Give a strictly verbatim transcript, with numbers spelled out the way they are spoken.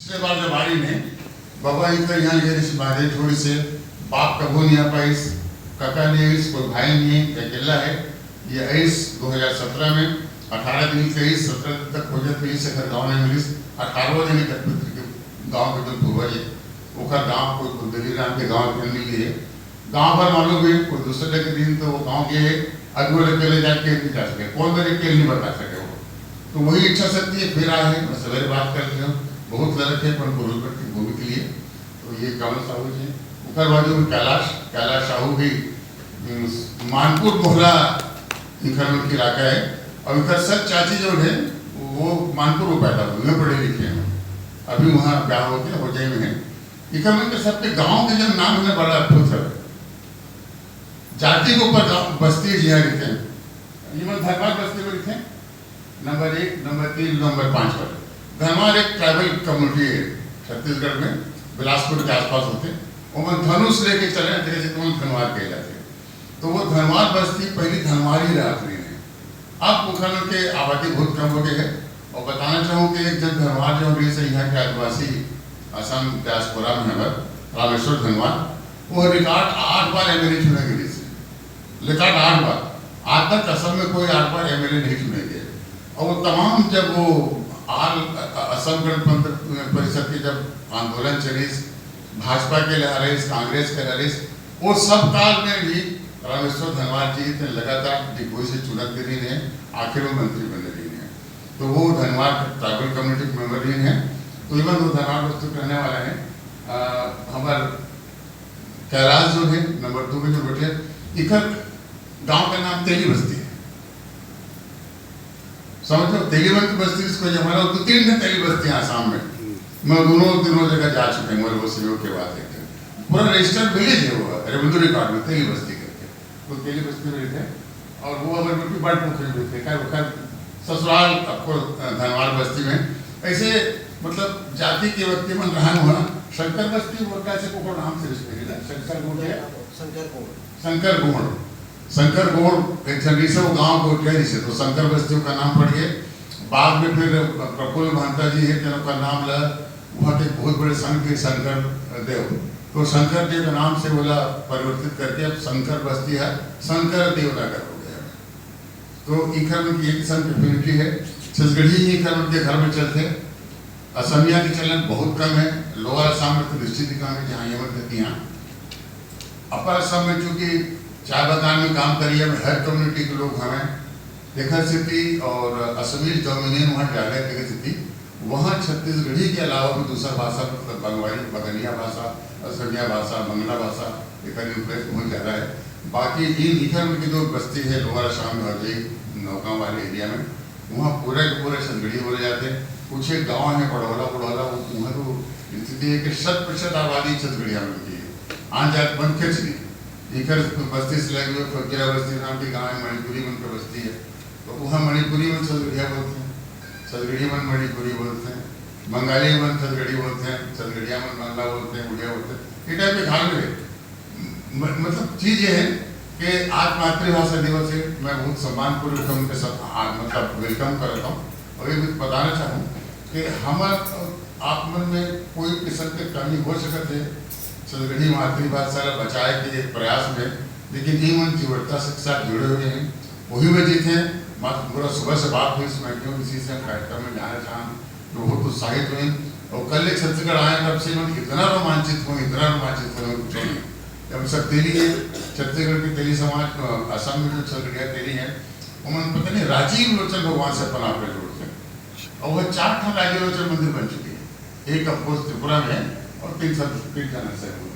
दूसरे बार जब आई ने, बबा इनकर यहाँ ये रिश्तेदारी थोड़ी से, बाप कभू नहीं आ पाइस, काका नहीं आइस, कोई भाई नहीं है, अकेला है। ये आइस दो हज़ार सत्रह में, अठारह दिन के आइस, सत्रह दिन तक खोजत रहिस, एकर गाँव नहीं मिलिस। अठारहवाँ दिन एकर पितृ के गाँव के जो पूर्वज है, ओकर गाँव कोई कुंदली राम के गाँव के मिल गए। गाँव भर मालूम है, कोई दूसरे के दिन तो वो गाँव के अगुआ के ले जाके नहीं जा सके, कौन मेरे के नहीं बता सके वो। तो वही इच्छा शक्ति है, फिर आए हैं, मैं सवेरे बात करते हूँ, बहुत लड़क है अपन पूर्वज की भूमि के लिए। तो ये कमल साहू जी, ओकर बाद में कैलाश, कैलाश साहू भी, हम्म, मानपुर मोहला इनकर मन के इलाका है, और इनकर सब चाची जो है, वो मानपुर में पैदा हुए हैं, पढ़े लिखे हैं, अभी वहाँ ब्याह होके हो जाए में है। इनकर मन के सबके गाँव के जब नाम है ना, बड़ा अद्भुत है। जाति के ऊपर गाँव, बस्ती जिया रहते हैं, ये मन धनवार बस्ती में रहते हैं, नंबर एक, नंबर तीन, नंबर पाँच पर। धनवार एक ट्राइबल कम्युनिटी है छत्तीसगढ़ में, बिलासपुर के आसपास होते हैं। वो मन धनुष लेके चले हैं, जैसे तुम धनवार कहे जाते हैं। तो वो धनवार बस्ती पहली धनवार ही रहा पूरी में। अब ओखर के आबादी बहुत कम हो गई है। और बताना चाहूँ कि एक जन धनवार जो रहिस यहाँ के आदिवासी, असम डायस्पोरा में हमार रामेश्वर धनवार, वो रिकॉर्ड आठ बार एमएलए चुने गए थे। रिकॉर्ड आठ बार। आज तक असम में कोई आठ बार एमएलए नहीं चुने गए। और वो तमाम, जब वो आल असम गण परिषद के जब आंदोलन चलिस, भाजपा के लहरिस, कांग्रेस के लहरिस, वो सब काल में भी रामेश्वर धनवार जी इतने लगातार डिगबोई से चुनत रहिन हैं, आखिर वो मंत्री बने रहिन हैं। तो वो धनवार ट्राइबल कम्युनिटी मेंबर रहिन हैं। तो इवन वो धनवार बस्ती के रहने वाला है। अ, हमार कैलाश जो है, नंबर दो में जो बैठे, इकर गांव का नाम तेली बस्ती है। समझ लो, तेली बस्ती, बस्ती इसको जमाना, दो तीन ठन तेली बस्ती हैं आसाम में। मैं दोनों, तीनों जगह जा चुके हैं, मेरे वो सहयोग के बाद एक ठन। पूरा रजिस्टर्ड विलेज है वो, रेवेन्यू रिकॉर्ड में तेली बस्ती करके। तो तेली बस्ती में रहते हैं। और वो हमारे बिल्कुल बड़ पुखरी में थे, खैर, खैर, ससुराल आपको, अ, धनवार बस्ती में। ऐसे, मतलब, जाति के व्यक्ति मन रहन हुआ, शंकर बस्ती वो कैसे को नाम से रिश्ते मिला, शंकर गोंड है? शंकर गोंड। शंकर गोंड, शंकर गोंड एक ठन रिसे वो गांव को कह रिसे, तो शंकर बस्ती का नाम पड़ गए। बाद में फिर प्रफुल्ल महंता जी है, तेनों का नाम ला, वहाँ के बहुत बड़े संघ के शंकर देव, तो शंकर देव के नाम से बोला परिवर्तित करके अब शंकर बस्ती है, शंकर देव नगर हो गया। तो इखर मन की एक किस्म की अफिनिटी है। छत्तीसगढ़ी ही इखर मन के घर में चलते। असमिया के चलन बहुत कम है। लोअर असम में तो निश्चित ही कम है, जहाँ ये मन कहती हैं। अपर असम में चूंकि चाय बागान में काम करिए, हर कम्युनिटी के लोग हमें देखा स्थिति और असमीज डोमिनियन वहाँ ज़्यादा है, देखा स्थिति वहाँ छत्तीसगढ़ी के अलावा भी दूसरा भाषा, मतलब बंगाली, बगनिया भाषा, असमिया भाषा, मंगला भाषा, इतना इन्फ्लुएंस बहुत ज़्यादा है। बाकी इन इखर में की जो बस्ती है, लोअर असम, हरजई, नौगांव वाले एरिया में, वहाँ पूरे के पूरे छत्तीसगढ़ी बोले जाते हैं। कुछ एक गाँव है, पड़ोला, पड़ोला, वहाँ तो स्थिति है कि शत प्रतिशत आबादी छत्तीसगढ़िया में की है। आन जात बंद खिंच नहीं। इखर बस्ती से लगे हुए फकीरा बस्ती नाम की गाँव है, मणिपुरी मन की बस्ती है। तो वहाँ मणिपुरी मन छत्तीसगढ़िया बोलते हैं, छत्तीसगढ़ी मन मणिपुरी बोलते हैं, बंगाली मन छत्तीसगढ़ी बोलते हैं, छत्तीसगढ़िया मन बंगला बोलते हैं, उड़िया बोलते हैं। ये टाइप के खाल में म-, मतलब चीज़ ये है कि आज मातृभाषा दिवस है। मैं बहुत सम्मानपूर्वक उनके सब, आ, मतलब वेलकम करता हूँ। और ये भी बताना चाहूँ कि हमार आप मन में कोई किस्म के कमी हो सकत है छत्तीसगढ़ी मातृभाषा ला बचाए के प्रयास में, लेकिन ये मन जीवटता से साथ जुड़े हुए हैं। वही वजह थे, मैं पूरा सुबह से बात हुई, मैं क्यों इसी से हम कार्यक्रम में जाना चाहूँ, तो बहुत उत्साहित हुए। और कल एक छत्तीसगढ़ आए, तब से मैं इतना रोमांचित हूँ, इतना रोमांचित हूँ, कुछ नहीं। जब सब तेली है, छत्तीसगढ़ के तेली समाज, अ, असम में जो छत्तीसगढ़िया तेली है, वो मन पता नहीं राजीव लोचन भगवान से अपन आप जोड़ते हैं। और वह चार ठन राजीव लोचन मंदिर बन चुके हैं। एक ऑफकोर्स त्रिपुरा में है और तीन ठन, तीन ठन ऐसे हैं।